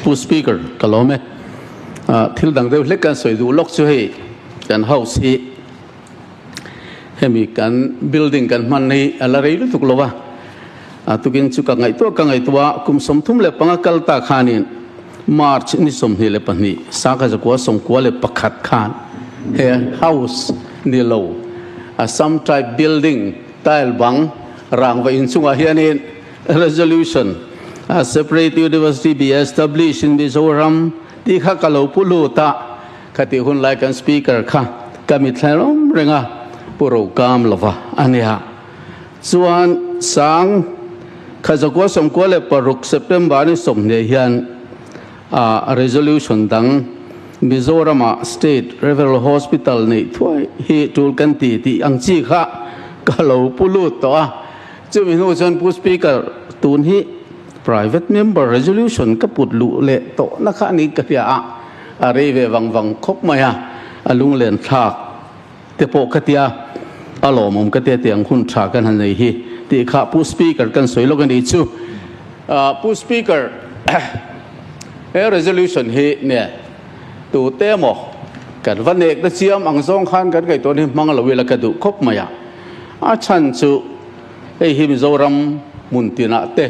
Pu Speaker, ka lawm e. Thil dang deuh hlek kan sawi duh lawk chu hei kan house hi hemi kan building kan hman hi a la rei lutuk lo va. A tukin chu ka ngaihtuah ka ngaihtuah kum 35 kal ta khanin March ni 22 sangkhat zakua 91 khan he house ni lo Assam type building tile bang rangva inchungah hianin resolution a separate university be established in Mizoram tih kha ka lo pu lut a, khati hun lai kan speaker kha ka mitthla rawm reng a, pu Rokam lova a nia. Chuan sang kha zakua 96 September ni 20 hian a resolution dang Mizorama State Referral Hospital neih thuai hi tul kan ti tih ang chi kha ka lo pu lut tawh a. Chumi hnu chuan Pu Speaker, tun hi Private Member Resolution ka put luh leh tawh na kha ni ka hria a, a rei ve vang vang khawp mai a, a lunglen thlak te pawh ka tia, a lawmawm ka tia tiang hun tha kan han nei hi tih kha Pu Speaker kan sawi lawk a ni chu. Pu Speaker, he resolution hi nge tute emaw kan va nek na chiam ang zawng khan kan ngaihtuahna hi hmang lo ila ka duh khawp mai a. A chhan chu hei hi Mizoram hmun tinah te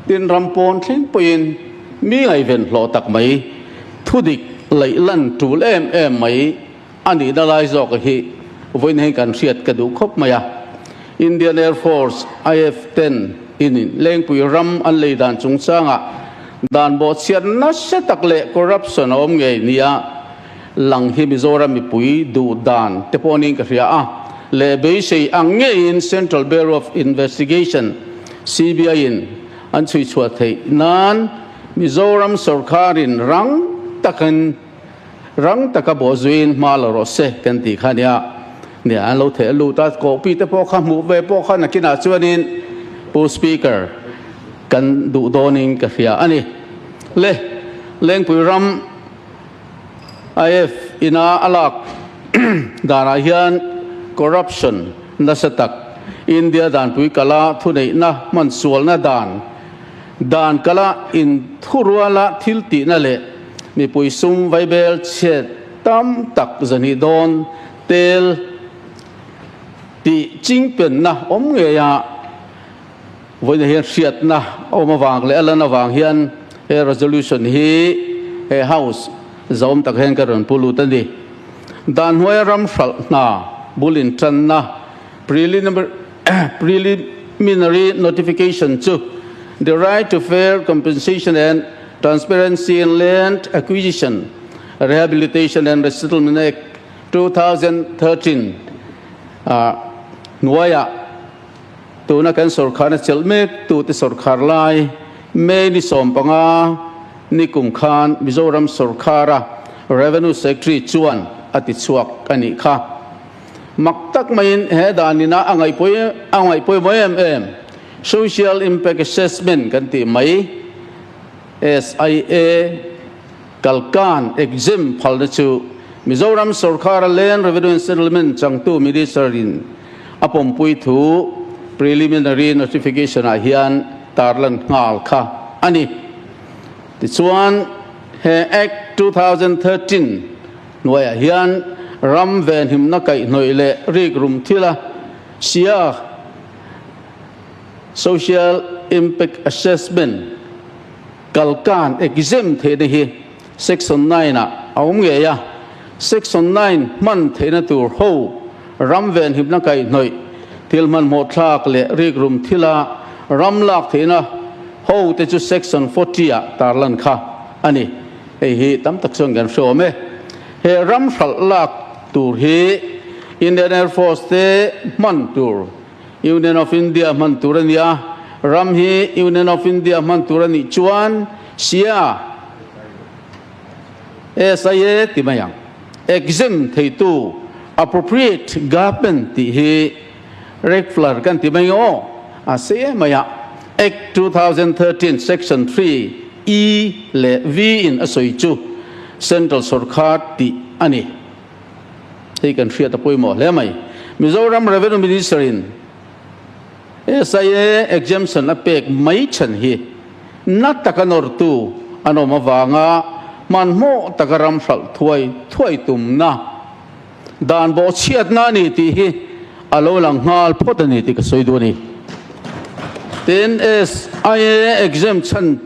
tin ram pawn thleng pawhin mi ngaihven hlawh tak mai, thudik laih lan tul em em mai a nihna lai zawk hi vawiin hei kan hriat ka duh khawp mai a. Indian Air Force, IF, ten in Lengpui ram an lei dan chungchangah dan bawhchhiat nasa tak leh corruption a awm ngei nia lang hi Mizoram mipui duh dan te pawh niin ka hria a, leh beisei ang ngeiin Central Bureau of Investigation, CBI, in an chhui chhuah theih nan Mizoram sorkarin rang takin rang taka bawhzuiin hma la rawh se kan tih kha nia. Nia an lo theh lut a, kawhpi te pawh kha hmuh ve pawh kha nakinah chuanin Pu Speaker kan duh dawnin ka hria a ni. Le Lengpui ram IF ina a lak danah hian corruption nasa tak, India danpui kala thuneihna hmansualna dan, dan kala inthuruala thil tihna leh mipui sum vaibel chhiat tam tak zahnih dawn tel tih chingpenna awm ngei a, vawiin hian hriatna a awm avang leh a lan avang hian he resolution hi he house zawm tak hian ka rawn pu lut a ni. Dan hnuaia ram hralh hna bul intanna preliminary notification chu the right to fair compensation and transparency in land acquisition, rehabilitation and resettlement act 2013 hnuaiah Tuna kan sawrkharna chelh mek tute sawrkhar lai May ni 15 ni kum khan Mizoram sawrkhara Revenue Secretary chuan a ti chhuak a nih kha. Mak tak maiin he danina a ngaihpawi a ngaihpawimawh em em Social Impact Assessment kan tih mai SIA kalkan exam phalna chu Mizoram sawrkhara Land Revenue and Settlement changtu Minister in a pawmpui thu preliminary notification ah hian tarlan nghal kha a ni. Tichuan, he Act 2013 hnuaiah hian ram venhimna kaihhnawih leh rikrum thila sia Social Impact Assessment kalkan exam theihna hi Section 9 ah a awm ngei a, Section 9 hman theihna tur ho ram venhimna kaihhnawih thil hmanhmawh thlak leh rikrum thila ram lak theihna ho te chu Section 40 ah tarlan kha a ni. Hei hi tam tak chuan kan hre awm e. He ram hralh lak tur hi Indian Air Force te hman tur Union of India hman tur a ni a, ram hi Union of India hman tur a nih chuan sia SIA ti mai ang. Exempt theitu appropriate government tih hi Rekflar kan ti mai aw a sei em mai a. Act 2013 Section 3 E leh V in a sawi chu Central Sorkar tih a ni. Hei kan hriat a pawimawh hle mai. Mizoram Revenue Minister in SIA exemption a pek mai chhan hi na taka nawrtu an awm avanga hmanhmawh taka ram hralh thuai thuai tumna dan bawhchhiatna a ni tih hi a lo lang nghal phawt a ni tih ka sawi duh a ni. Tin, SIA exam chhan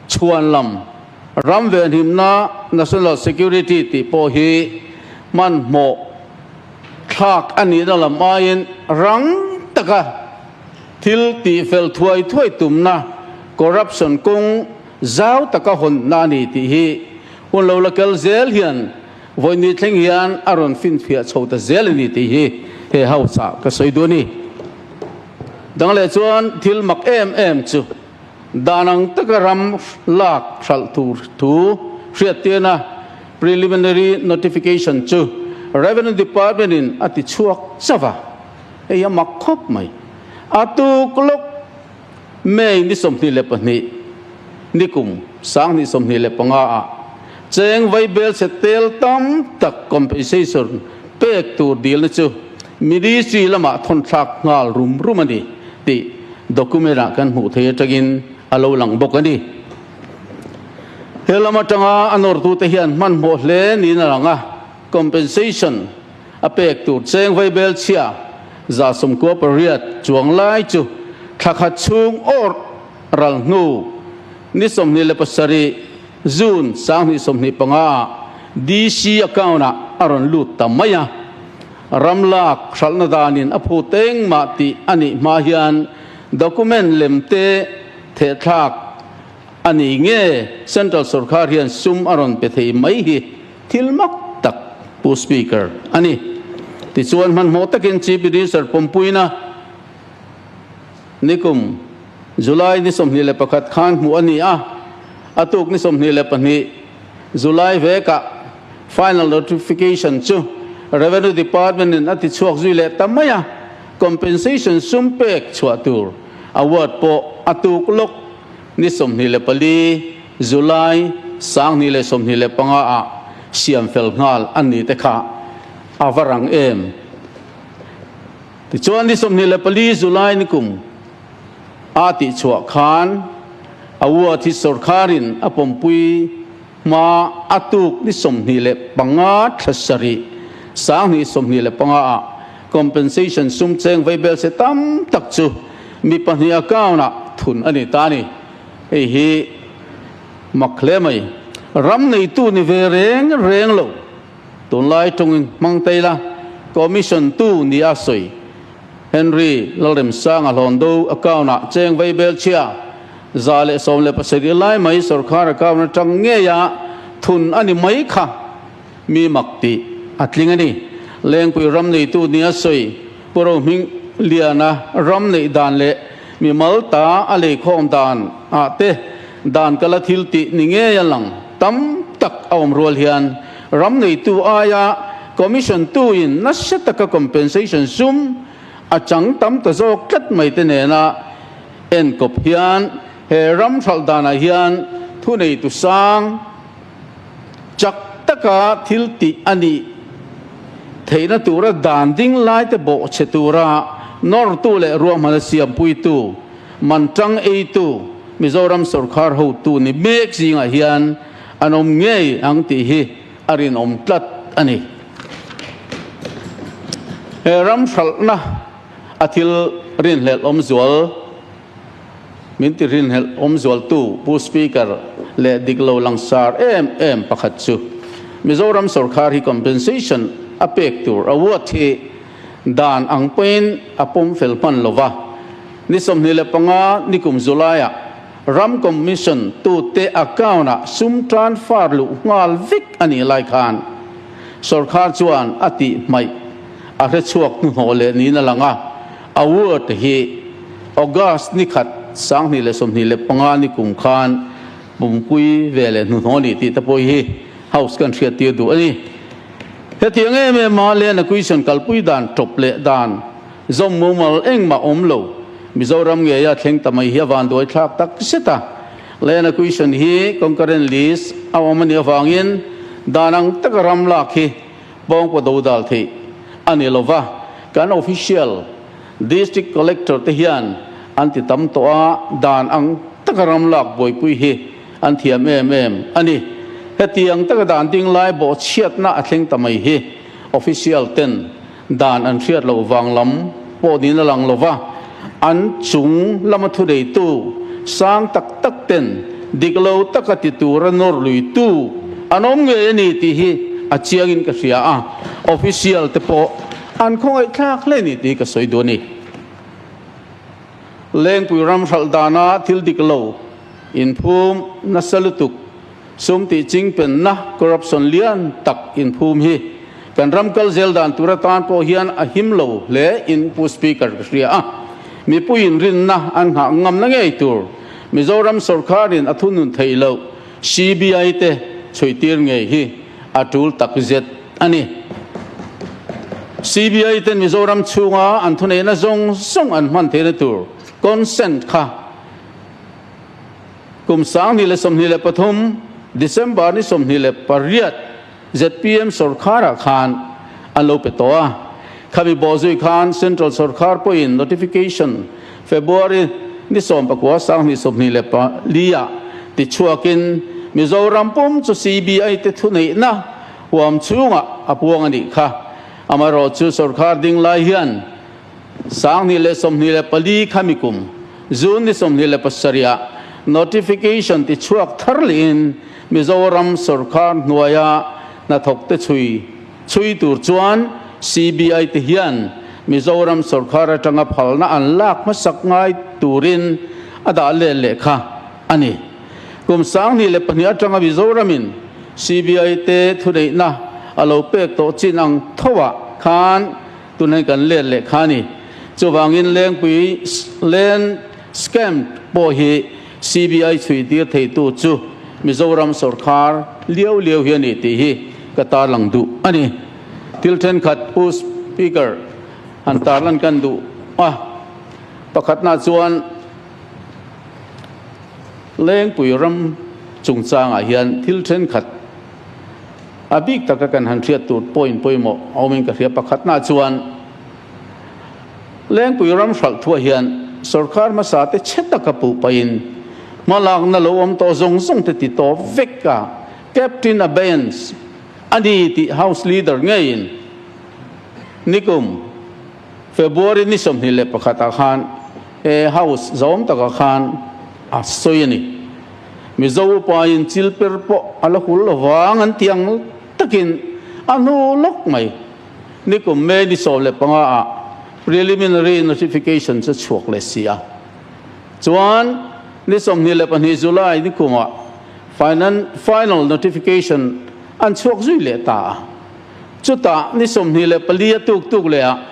chhuan lam ram venhimna, national security, tih pawh hi hmanhmawh thlak a nihna lam aiin rang taka thil tihfel thuai thuai tumna, corruption kawng zau taka hawnna a ni tih hi hun lo la kel zel hian Vawiini thleng hian a rawn finfiah chho ta zel a ni tih hi he house ah ka sawi duh a ni. Dang leh chuan thil mak em em chu dan ang taka ram lak hralh tur thu hriattirna preliminary notification chu Revenue Department in a ti chhuak chauh a, hei a mak khawp mai. A tuk lawk May ni 22 nikum 2025 ah cheng vaibel chhe tel tam tak compensation pek tur dilna chu Ministry lamah thawnthlak nghal rum rum a ni tih document ah kan hmuh thei atangin a lo lang bawk a ni. He lam atanga a nawrtute hian hmanhmawh hle niin a lang a, compensation A pek tur cheng vaibel chhia 98 chuang lai chu thla khat chhung awrh ral hnu ni 27 June 2025 ah DC account ah a rawn lut ta mai a. Ram lak hralhna danin a phut engmah tih a nih hma hian document lem te thehthlak a ni nge Central sorkar hian sum a rawn pe thei mai hi Thil mak tak Pu Speaker a ni. Tichuan hmanhmawh takin Chief Minister pawmpuina nikum July ni 21 khan hmuh a ni a, a tuk ni 22 July vekah final notification chu Revenue Department in a ti chhuak zui leh ta mai a, compensation sum pek chhuah tur award pawh a tuk lawk Ni 24 July 2025 ah siam fel nghal an ni te kha a va rang em? Tichuan ni 24 July ni kum a tih chhuah khan a ward hi sorkharin a pawmpui hma a tuk ni 25 thla sarih 2025 ah Compensation sum cheng vaibel se tam tak chu mi pahnih account ah thun a ni ta a ni. Hei hi mak hle mai. Ram neitu ni ve reng reng lo. Tunlai tawngin hmang ta ila Commission tu ni a sawi Henry Lalremsanga Hlawndo account ah cheng vaibel chhia 117 lai mai sorkar account atang ngei a thun a ni mai kha. Mi mak tih a tling a ni. Lengpui ram neitu nia sawi Pu Rohming Liana ram neih dan leh mi mal ta a leikhawm dan ah te dan kala thil tih ni ngei a lang tam tak a awm rual hian ram neitu aia Commission tu in nasa taka compensation sum a chang tam ta zawk tlat mai te nena enkawp hian he ram hralh danah hian thuneitu sang Chak taka thil tih a nih theihna tura dan ding laite bawh chhe tura nawrtu leh ruahmana siampuitu, man tang eitu Mizoram sorkar hotu ni mek zingah hian an awm ngei ang tih hi a rinawm tlat a ni. He ram hralhna a thil rinhlelh awm zual. Min ti rinhlelh awm zualtu Pu Speaker leh dik lo langsar em em pakhat chu Mizoram sorkar hi compensation a pek tur award hi dan ang pawhin a pawm fel hman lo va. Ni 25 nikum July ah ram commission tute account ah sum transfer luh nghal vek a nih lai khan sorkar chuan a tih hmaih a hrechhuak hnuhnawh leh niin a lang a. Award hi August ni khat 2025 ni kum khan pumpui ve leh hnuhnawh a ni tih te pawh hi House kan hriat tir duh a ni. Hetiang em em a Land Acquisition kalpui dan tawp leh dan zawm mumal engmah awm lo Mizoram ngeia thleng ta mai hi a vanduai thlak tak zet a. Land Acquisition hi concurrent list a awm a nih avangin dan ang taka ram lak hi Pawngpaw dodal theih a ni lova, kan official District Collector te hian an ti tam tawh a, dan ang taka ram lak buaipui hi an thiam em em a ni. Hetiang taka dan ding lai bawhchhiatna a thleng ta mai hi official ten dan an hriat loh vang lam pawh niin a lang lo va, an chung lama thuneitu sang tak tak ten dik lo taka ti tura nawr luitu an awm ngei a ni tih hi a chiangin ka hria a, official te pawh an khawngaihthlak hle a ni tih hi ka sawi duh a ni. Lengpui ram hralh dana thil dik lo inphum nasa lutuk, sum tih chingpenna, corruption, lian tak inphum hi kan ram kal zel dan tur atan pawh hian a him lo hle in Pu Speaker ka hria a. Mipuiin rinna an nghah ngamna ngei tur Mizoram sawrkharin a thunun theih loh CBI te chhuihtir ngei hi a tul takzet a ni. CBI ten Mizoram chhunga an thuneihna zawng zawng an hman theihna tur consent kha kum 2023 December ni 28 zpm sawrkharah khan an lo pe tawh a. Khami bawhzui khan Central sawrkhar pawhin notification February ni 19 2024 ah tichhuakin Mizoram pum chu CBI te thuneihna huam chhungah a puang a nih kha. Amaherawhchu sawrkhar ding lai hian 2024 khami kum June ni 27 ah notification tichhuak thar lehin Mizoram sawrkhar hnuaia hnathawk te chhui chhui tur chuan CBI te hian Mizoram sawrkhar atanga phalna an lak hmasak ngai turin a dah let leh kha a ni. Kum 2002 atanga Mizoramin CBI te thuneihna a lo pek tawh chin ang thoah khan tunah kan let leh kha a ni. Chuvangin Lengpui Land Scam pawh hi CBI chhui tir theitu chu Mizoram sawrkhar liau liau hi a ni tih hi ka tarlang duh a ni. Thil thenkhat Pu Speaker han tarlan kan duh a, pakhatna chuan Lengpui ram chungchangah hian thil thenkhat a bik taka kan han hriat tur point pawimawh a awmin ka hria. Pakhatna chuan Lengpui ram hralh thuah hian sawrkar hmasa te chhe taka puh pahin hmalakna lo awm tawh zawng zawng te ti tawp vek a, Captain Abeyance a ni tih House Leader ngeiin nikum February ni 21 ah khan he House zawm takah khan a sawi a ni. Mizo upain chil per pawh a la hul lovang an tih ang takin a hnu lawk mai. Nikum May ni 15 ah preliminary notification chu chhuak leh si a. Chuan ni 22 July nikumah final notification an chhuak zui leh ta a. Chutah ni 24 a tuk tuk leh ah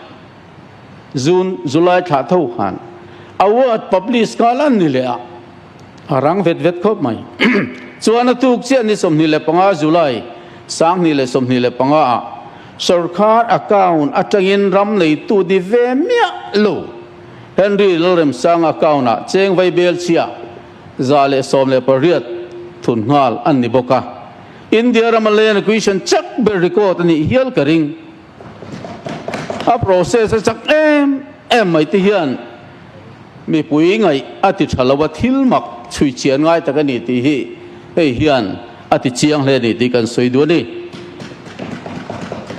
June, July thlah tho khan award publish nghal an ni leh a, a rang vet vet khawp mai. Chuan a tuk chiah ni 25 July 2025 ah sawrkhar account atangin ram neitu ni ve miah lo Henry Lalremsanga account ah cheng vai bel chhia 118 thun nghal an ni bawk a. India rama land acquisition chak ber record a nih hial ka ring. A process a chak em em mai te hian mipui ngaih a ti tha lo a, thil mak chhui chian ngai tak a ni tih hi hei hian a ti chiang hle a ni tih kan sawi duh a ni.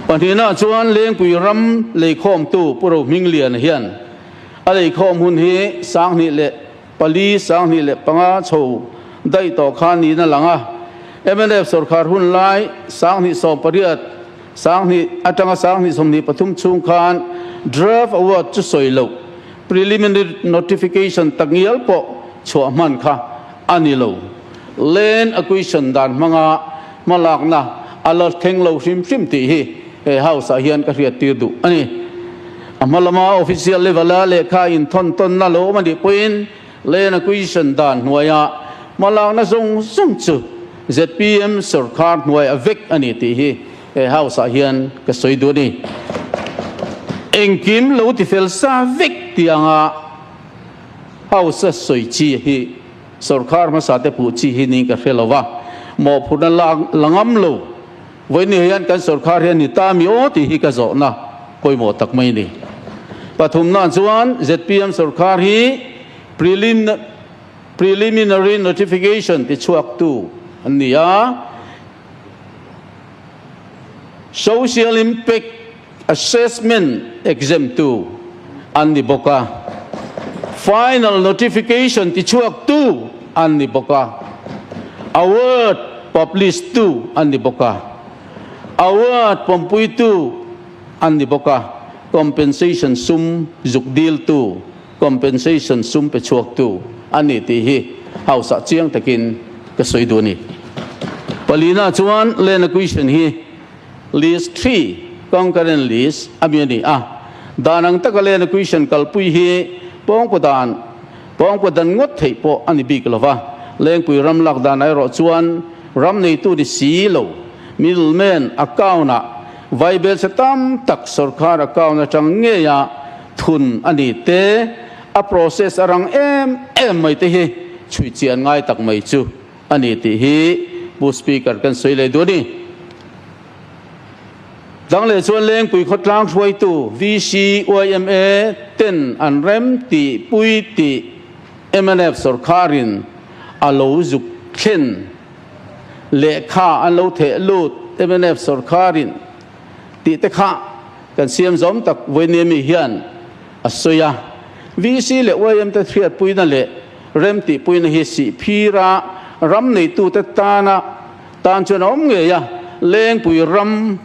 Pahnihna chuan Lengpui ram leikhawmtu Pu Rohmingliana hian a leikhawm hun hi 2004, 2005 chho daih tawh khan niin a lang a, mnf sawrkhar hun lai 2018, 2000 atanga 2023 chhung khan draft award chu sawi loh, preliminary notification takngial pawh chhuah hman kha a ni lo. Land acquisition dan hmanga hmalakna a la thleng lo hrim hrim tih hi he House ah hian ka hriattir duh a ni. A hma lama official level a lehkha inthawn tawnna lo awm a nih pawhin land acquisition dan hnuaia hmalakna zawng zawng chu zpm sawrkhar hnuai a vek a ni tih hi he House ah hian ka sawi duh a ni. Engkim lo tifel sa vek tih anga House a sawi chi hi sawrkhar hmasa te puh chi hi niin ka hre lo va, mawhphurhna la ngam lo. Vawiin hian kan sawrkhar hian ni ta mi aw tih hi ka zawhna pawimawh tak mai a ni. Pathumna chuan zpm sawrkhar hi Preliminary Notification tichhuaktu an ni a, Social Impact Assessment exemptu an ni bawk a, Final Notification tichhuaktu an ni bawk a, Award publish-tu an ni bawk a, Award pawmpuitu an ni bawk a, Compensation sum zuk diltu. Compensation sum pe chhuaktu a ni tih hi House ah chiang takin ka sawi duh a ni. Palina chuan land acquisition hi List 3, Concurrent List, a mi a ni a. Dan ang taka land acquisition kalpui hi pawngkaw dan pawngkaw dan ngawt theih pawh a ni bik lo va. Lengpui ram lak dan erawh chuan ram neitu ni si lo middleman account ah vaibelchhe tam tak sorkar account atang ngeia Thun a ni te, a process a rang em em mai te hi chhui chian ngai tak mai chu a ni tih hi Pu Speaker kan sawi leh duh a ni. Dang leh chuan Lengpui khawtlang hruaitu VC, yma ten an rem tih pui tih mnf sawrkharin a lo zuk thlen lehkha an lo theh lut mnf sawrkharin tih te kha kan siam zawm tak vawinia mi hian a sawi a. VC leh YM te hriatpuina leh remtihpuina hi Sihphira ram neitute tana tan chuan a awm ngei a, Lengpui ram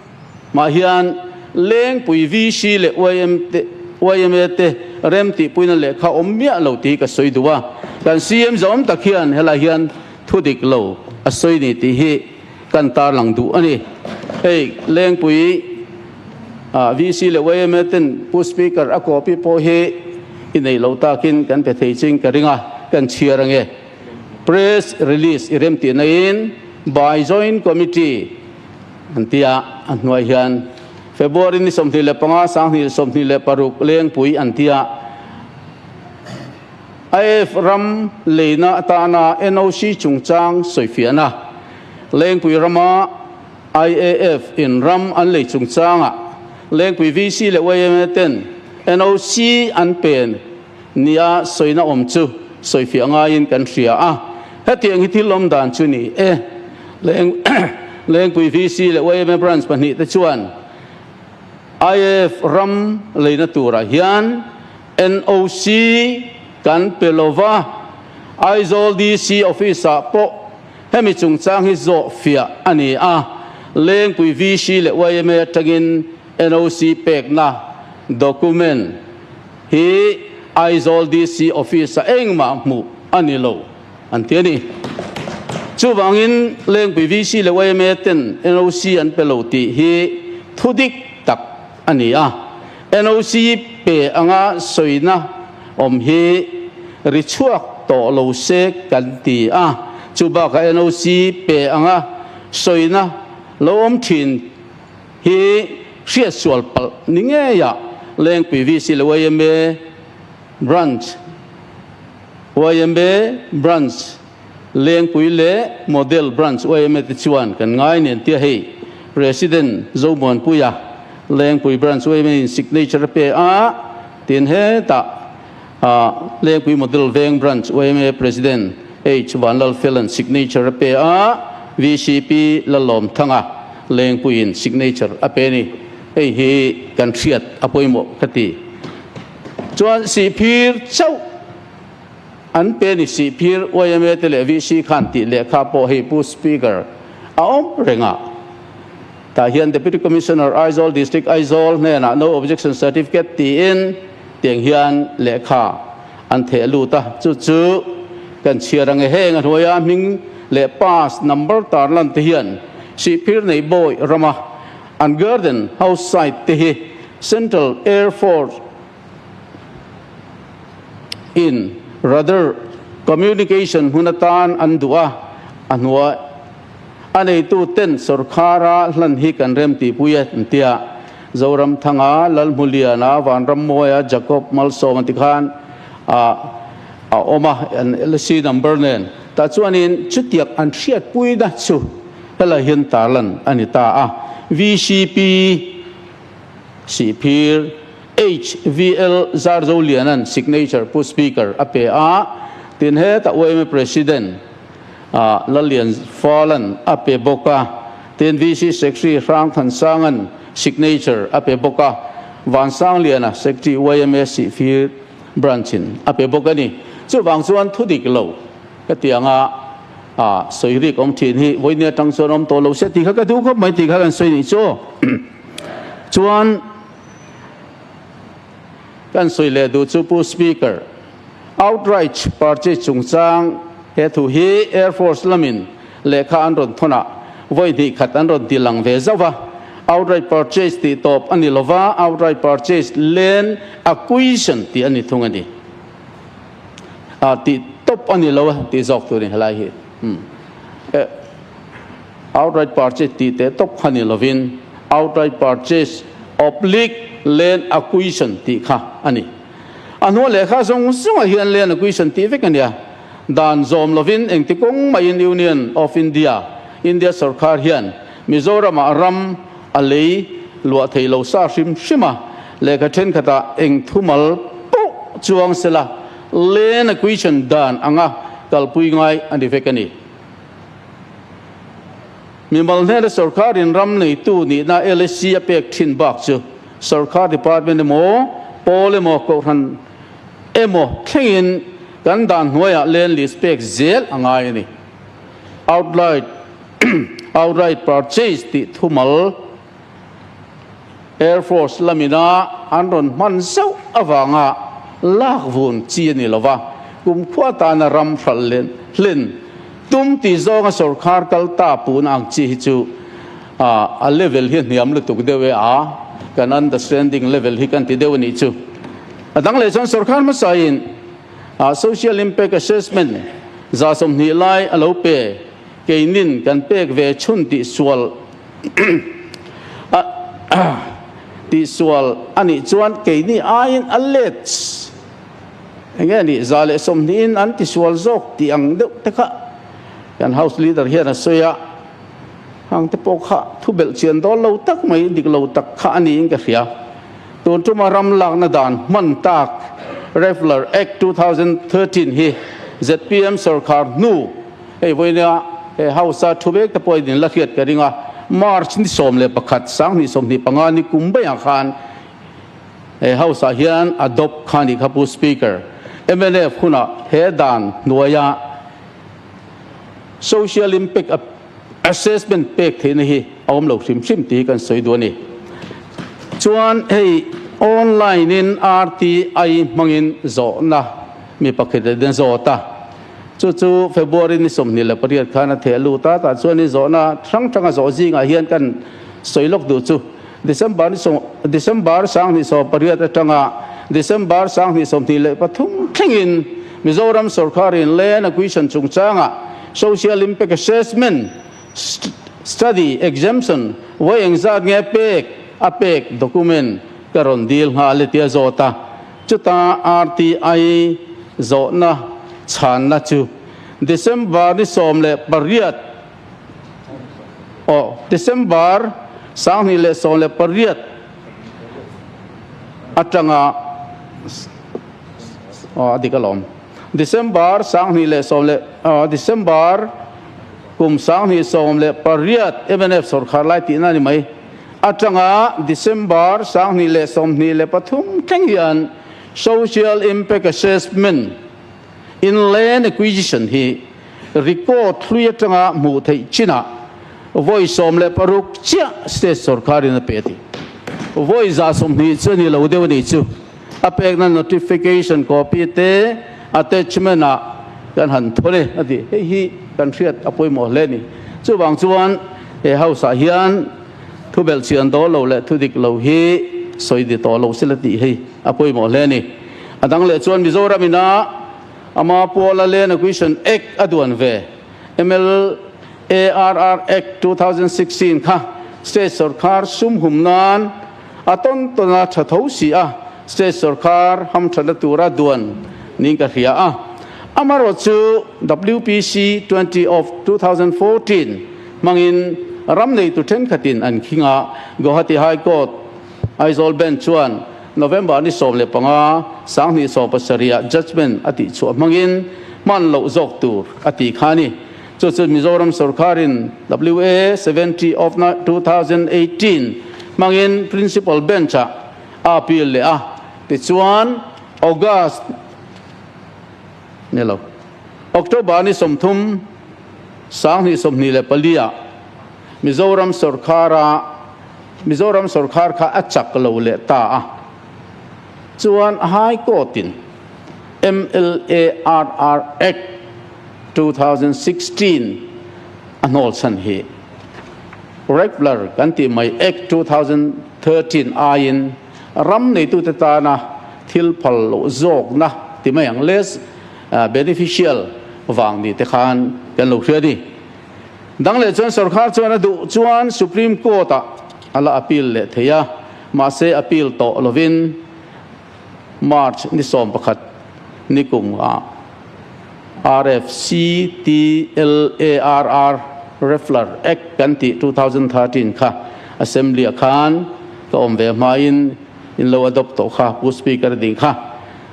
mah hian Lengpui VC leh YM te yma te remtihpuina lehkha awm miah lo tih hi ka sawi duh a. Kan CM zawm tak hian helai hian thu dik lo a sawi ni tih hi Kan tarlang duh a ni. Hei Lengpui VC leh yma ten Pu Speaker a copy pawh hi i neih loh takin kan pe thei ching ka ring a, kan chhiar ange. Press release i rem tih naiin by Joint Committee an ti a, a hnuai hian February ni 25, 2026 Lengpui an ti a. IAF ram leina atana NOC chungchang sawifiahna, Lengpui rama IAF in ram an lei chungchangah Lengpui VC leh yma ten NOC an pen nia sawina awm chu sawifiah ngaiin kan hria a, hetiang hi thil awm dan chu ni e. Lengpui VC leh yma branch pahnihte chuan IAF ram leina turah hian NOC kan pe lo va, Aizawl DC Office-ah pawh hemi chungchang hi zawh fiah a ni a, Lengpui VC leh yma atangin NOC pekna document hi Aizawl DC Office-ah engmah hmuh a ni lo an ti a ni. Chuvangin Lengpui VC leh yma ten NOC an pe lo tih hi thudik tak a ni a. NOC pe anga sawina awm hi ri chhuak tawh lo se kan ti a, chu bakah NOC pe anga sawina lo awm thin hi hriatsual palh ni ngeiah Lengpui VC leh yma Branch yma Branch Lengpui leh Model Branch yma te chuan kan ngai nen tia hei President Zomuanpuia Lengpui Branch yma in signature a pe a, tin hetah Lengpui Model Veng Branch yma President H Vanlalfelan signature a pe a, VCP Lalawmthanga Lengpuiin signature a pe a ni. Hei hi kan hriat a pawimawh ka ti. Chuan Sihphir chauh. An pe ni si phir yma te leh VC khan tih lehkha pawh hei Pu Speaker a awm reng a. Tah hian Deputy Commissioner Aizawl District Aizawl hnenah No Objection Certificate tiin tiang hian lehkha an theh lut a, chu chu kan chhiar ang e. Heng a hnuaia hming leh pass number tarlan te hian Sihphir nei bawi rama an garden house site te hi Central Air Force in rather communication hmun atan an duh a, a hnuai a neitu ten sawrkhara hlan hi kan rem tihpui e an ti a. Zoramthanga, Lalhmuliana, Vanrammawia, Jacob Malsawma ti khan a a awm a, an LC number nen. Tah chuanin chutiang an hriatpuina chu helai hian tarlan a ni ta a. VCP Sihphir HVL Zarzolianan signature Pu Speaker a pe a. Tin hetah yma President Lallian Falan a pe bawk a, tin VC Secretary Hrang Thansanga'n signature a pe bawk a, Vansangliana Secretary yma Sihphir Branch-in a pe bawk a ni. Chuvang chuan thu dik lo ka ti ang a, sawi rik awm thin hi vawiin atang chuan awm tawh lo se tih kha ka duh khawp mai tih kha kan sawi nih chu. Chuan kan sawi leh duh chu Pu Speaker, Outright purchase chungchang he thu hi Air Force lamin lehkha an rawn thawn ah vawi hnih khat an rawn ti lang ve zauh a. Outright purchase tih tawp a ni lova, outright purchase land acquisition tih a ni thung a ni. Ah tih tawp a ni lo a tih zawk tur in helai hi. Outright purchase tih teh tawp kha ni lovin outright purchase oblique land acquisition tih kha a ni. A hnuai lehkha zawng zawngah hian land acquisition tih vek a nia. Dan zawm lovin engti kawng maiin Union of India, India sorkar hian Mizoramah ram a lei luah thei lo sa hrim hrim a, lehkha thenkhatah eng thumal pawh chuang sela land acquisition dan anga kalpui ngai a ni vek a ni. Mimal hnena sorkarin ram neitu nihna LSC a pek thin bak chu sorkar department emaw, pawl emaw, kohhran emaw thlengin kan dan hnuaiah land lease pek zel a ngai a ni. Outright outright purchase tih thumal Air Force lamina an rawn hman zauh avanga lak vun chi a ni lo va, kumkhua tana ram hralh hlen tum tih zawnga sorkar kal ta pun ang chi hi chu a level hi a hniam lutuk deuh e a, kan understanding level hi kan ti deuh a nih chu. A dang leh chuan sorkar hmasain social impact assessment 20% lai a lo pe, keinin kan pek ve chhun tih sual Tihsual a nih chuan keini aiin a let enge nih 120in an tisual zawk tih ang deuh te kha kan House Leader hian a sawi a, hang te pawh kha thu belh chian dawn lo tak mai dik lo tak kha a niin ka hria. Tun tuma ram lakna dan hman tak Refler Act 2013 hi zpm sorkar hnu Hei vawinia he House-a thu vek te pawhin in la hriat ka ring a, March ni 11 2025 ni kum baiah khan he House-ah hian adopt kha ni kha Pu Speaker. Mnf hunah he dan hnuaia Social Impact Assessment pek theihna hi a awm lo hrim hrim tih hi kan sawi duh a ni. Chuan hei online-in RTI hmangin zawhna mi pakhat a zawt a. Chu chu February ni 28 khan a theh lut a, tah chuan i zawhna hrang hranga zawh zingah hian kan sawi lawk duh chu December ni sawm December 2018 atanga December 2023 thlengin Mizoram sorkarin Land Acquisition chungchanga Social Impact Assessment Study Exemption vawi engzat nge pek a pek document ka rawn dil nghal e tia zawt a. Chuta RTI zawhna chhanna chu December ni 18 aw December 2018 atanga aw a dik alawm December sanghnih leh sawm leh aw December kum 2018 mnf sorkar lai tihna a ni mai. Atanga December 2023 thleng hian Social Impact Assessment in Land Acquisition hi record hlui atanga hmuh theih chinah vawi 16 chiah state sorkarin a pe a ti. Vawi 120 chu a ni lo deuh a nih chu. A pekna notification copy te attachment ah kan han thawn e a ti. Hei hi kan hriat a pawimawh hle a ni. Chuvang chuan he house ah hian thu belh chian dawl lo leh thu dik lo hi sawi di tawh lo sila tih hei a pawimawh hle a ni. A dang leh chuan Mizoram ina ama Puala Land Acquisition Act a duan ve MLARR Act 2016 kha state sorkar sum hum nan A tawn tawn a tha tho si a, state sorkar hamthatna tura duan niin ka hria a. Amarawh chu WPC 20 of 2014 hmangin ram neitu thenkhatin an khing a, Guwahati High Court, Aizawl Bench chuan November ni 15, 2017 ah judgement a tihchhuah hmangin Hman loh zawk tur a tih kha a ni. Chu chu Mizoram sorkarin WA 70 of 2018 hmangin Principal Bench-ah a appeal leh a, tichuan August ni lo, October ni 30, 2024 ah Mizoram sorkara Mizoram sorkar kha a chak lo leh ta a, chuan High Court-in MLARR Act 2016 a hnawl chhan hi Rappler kan tih mai Act 2013 aiin ram neitute tana thil phal loh zawkna ti mai ang less beneficial vang ni te khan kan lo hria a ni. Dang leh chuan sorkar chuan a duh chuan Supreme Court ah a la appeal leh thei a, mahse appeal tawh lovin March ni 11 ni kum ah RFCTLARR Refler Act kan tih 2013 kha Assembly ah khan ka awm ve hmain in lo adopt tawh kha Pu Speaker a ding kha.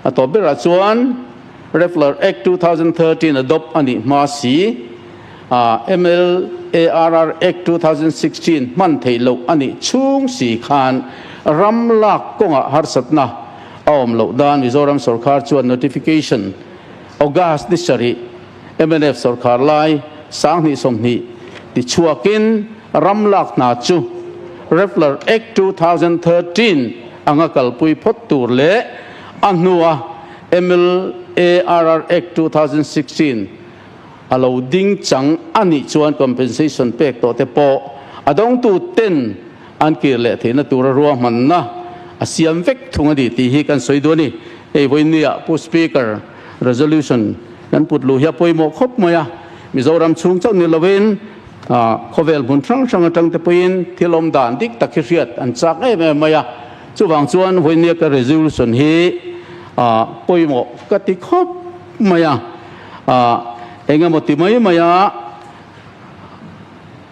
A tawp berah chuan Refler Act 2013 adopt a nih hma si a MLARR Act 2016 hman theih loh a nih chhung si khan ram lak kawngah harsatna a awm loh dan Mizoram sorkar chuan notification August ni sarih mnf sorkar lai 2020 tichhuakin ram lak hna chu Refler Act 2013 anga kalpui phawt tur leh a hnua MLARR Act 2016 A lo ding chang a nih chuan compensation pek tawh te pawh a dawngtu ten an kir leh theihna tura ruahmanna a siam vek thung a ni tih hi kan sawi duh a ni. Hei vawinia Pu Speaker resolution kan put luh hi a pawimawh khawp mai a, Mizoram chhung chauh ni lovin khawvel hmun hrang hrang atang te pawhin thil awm dan dik tak hi hriat an chak em em mai a, chuvang chuan vawinia ka resolution hi pawimawh ka ti khawp mai a. Ah, eng emaw ti mai mai a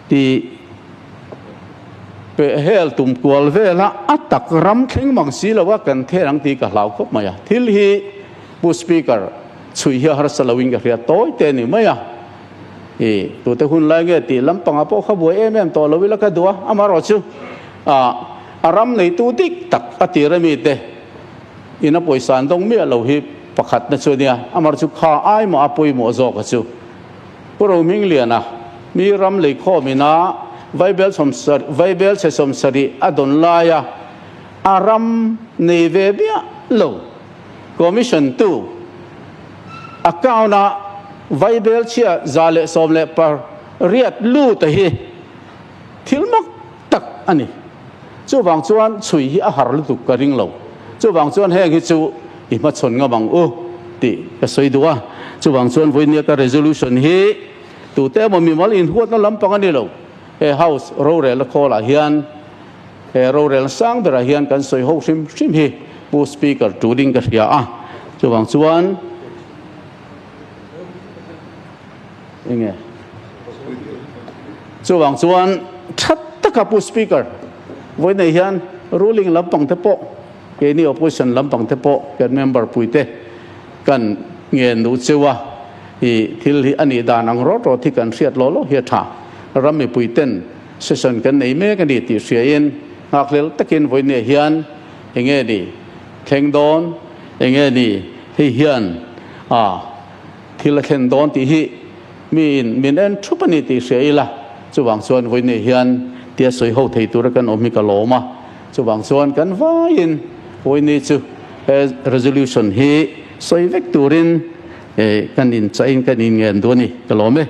ti peh hel tum kual vel a, a tak ram thleng mang si lo a kan then ang tih ka hlau khawp mai a. Thil hi Pu Speaker chhui hi a harsa lo in ka hria tawi te ni mai a. I tute hun lai nge tih lampangah pawh kha buai em em tawh lo ila ka duh a, amaherawh chu ah a ram neitu dik tak a tir ami te ina pawisa an dawng miah lo hi pakhatna chu a nia, amar chu kha ai mah a pawimawh zawk a chu. Pu Rohmingliana, mi ram leikhawm ina Vaibel Vaibel chhe 70 a dawn laia a ram nei ve miah lo Commission tu account a Vaibel chhia 118 lut a hi thil mak tak a ni. Chuvang chuan chhui hi a har lutuk ka ring lo. Chuvang chuan heng hi chu i hmachhawn ngam ang u tih ka sawi duh a. Chuvang chuan vawinia ka resolution hi tute emaw mimal inhuatna lampang a ni lo. He House rorelna khawlah hian he rorelna sang berah hian kan sawi ho hrim hrim hi Pu Speaker turin ka hria a. Chuvang chuan enge chuvang chuan that taka Pu Speaker vawiinei hian ruling lampang te pawh keini opposition lampang te pawh kan member puite kan ngen duh cheu a, i thil hi a nih dan ang rawt rawt hi kan hriat law law hi a tha. Ram mipui ten session kan nei mek a ni tih hriain nghakhlel takin vawiinei hian enge ni thleng dawn enge ni hei hian a Thil a thlen dawn tih hi miin min en thup a ni tih hria ila, chuvang chuan vawiinei hian tia sawi ho thei tura kan awm hi ka lawm a, chuvang chuan kan vaiin vawiinei chu he resolution hi sawi vek turin kan inchahin kan inngen duh a ni, ka lawm e.